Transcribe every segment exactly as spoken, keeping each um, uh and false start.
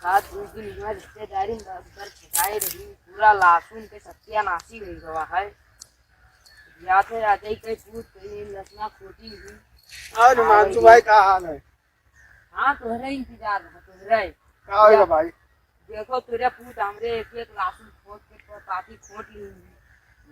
रात उस दिन हुआ रिश्तेदारी में उधर छुपाए रही, पूरा लहसुन के सत्यानाशी हो गवा है। या तो राजा ही कहीं पूत कहीं लसना खोटी हुई। और हाँ हिमांशु भाई। भाई, का हाल है? हाँ, तोहरे इंतजार है, तोहरे। का होगा या भाई? देखो, तोहरे पूत हमरे एक एक लहसुन खोट के प-, पाती खोट ली हुई।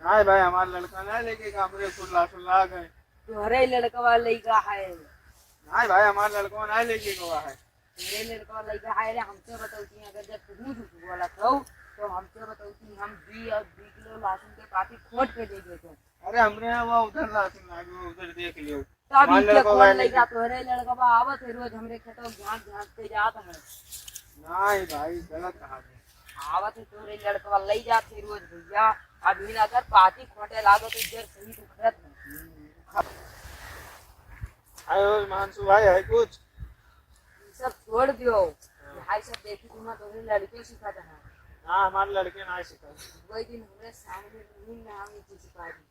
नहीं भाई, हमार लड़का नहीं लेके का हमरे खुद लहसुन ला गए। तोहरे लड़कवा लइका है। नहीं भाई, हमार लड़कवा नहीं लेके गवा है। तोहरे लड़कवा लइका है रे, हमसे बतौती, अगर जब तू झूठ बोला तो, तो हमसे बतौती, हम दी और दी किलो लहसुन के पाती खोट के दे देते। अरे हमरे यहाँ वो उधर लहसुन लागे, उधर देख लियो। तो अभी मान लो के तो कौन भाई लइका? तोहरे लड़कवा आवत है रोज हमरे खेतवा झाँक झाँक के जात है। नहीं भाई, गलत कहा तू। आवत है तोहरे लड़कवा लइ जात है रोज भैया। अभी अगर पाती खोटे लागो तो जर सही तो खरत नहीं। अरे हिमांशु भाई, है कुछ? ये सब छोड़ दियो। हाँ। भाई सब देखी तुम्हारा तोहरे लड़के सिखाता है। हाँ, हमारे लड़के ना सिखा। वही दिन हमरे सामने नहीं ना हम चीज सिखा दी।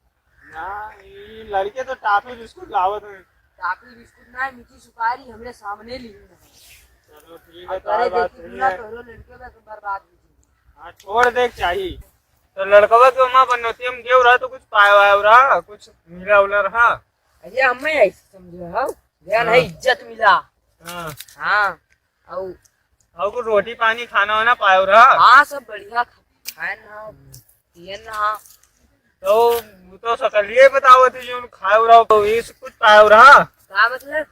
ना, ई लड़के तो टाफी बिस्कुट लावत हैं। टाफी बिस्कुट ना, मीठी सुपारी हमरे सामने ली ना। चलो ठीक और है, तो करे बात देखी सही बिना है। तोहरो लड़के बस बर्बाद हो जाई। हाँ, छोड़ दे के चाही। तो लड़कवा के माँ बनौती हम गेव रहा तो कुछ पाया वाया रहा, कुछ मिला उला रहा। अरे हमें ऐसे समझो हो, ज्ञान है हाँ। इज्जत मिला। हाँ। हाँ। अउ अउ कुछ रोटी पानी खाना वाना पायो रहा? हाँ, सब बढ़िया खा-, खाए ना, पिए ना। तो वो तो सकलिए बतावत है जो खायो रहा, तो ये सब कुछ पायो रहा? का मतलब?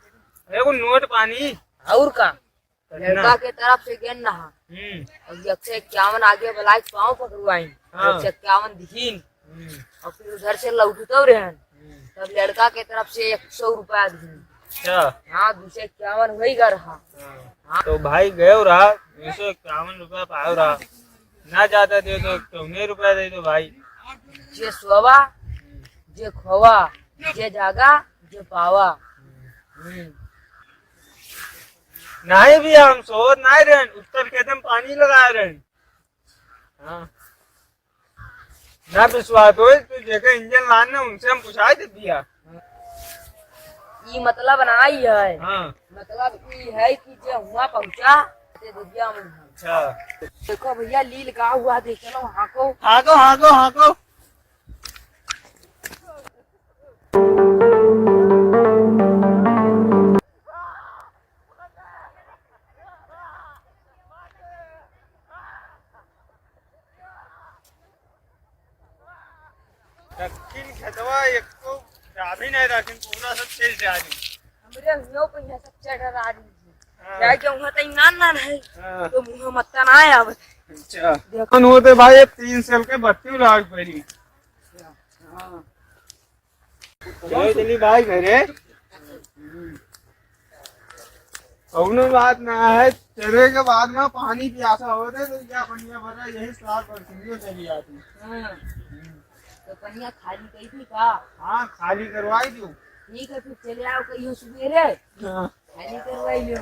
अरे वो नोट पानी। और का? कितना? लड़का के तरफ से गेन ना। हम्म। और एक सौ इक्यावन आगे वाला के पाँव पकड़वाइन। हाँ। एक सौ इक्यावन दिहीन। हम्म। और फिर उधर से लौटतो रहन। हम्म। तब लड़का के तरफ से एक सौ रुपया दिहीन। अच्छा। हाँ, दो सौ इक्यावन वही का रहा। हाँ। हाँ। तो भाई गयो रहा, दो सौ इक्यावन रुपया पायो रहा। ना जाता दे तो चौने रुपया दे दो भाई। जे सोवा, जे खोवा, जे जागा, जे पावा। हम्म। नहीं भी हम सोवत नहीं रहन, उत्तर खेत में पानी लगाए रहन। हाँ। ना विश्वास होई, तू जेके इंजन लान ना, उनसे हम पूछाई दे दिया। ई मतलब ना ई है। हाँ। मतलब ई है कि जे हुआ पहुँचा, ते दुनिया में है। अच्छा। देखो भैया, लील का हुआ, देख चलो, हाँको। हाँको, हाँको, हाँको। दक्षिण खेतवा एको चाबी नहीं रखिन, पूरा सब चल जा रही। हमरे हुओ को यहाँ सब चढ़ रहा रही जी। हाँ। क्या क्या हुआ तो नान नान है। हाँ। तो मुँह मत्ता ना आया बस। अच्छा। देखो। कौन होते भाई, ये तीन साल के बत्ती लाग पड़ी। हाँ। चलो चली भाई घरे। कौनो बात ना है, चले के बाद में पानी प्यासा होते तो क्या बढ़िया भरा यही साल बरसिंगे चली आती। हाँ। तो पनिया खाली कई थी का? हाँ, खाली करवाई दो। ठीक है, फिर चले आओ कहियो सुबेरे। हाँ। खाली करवाई लो।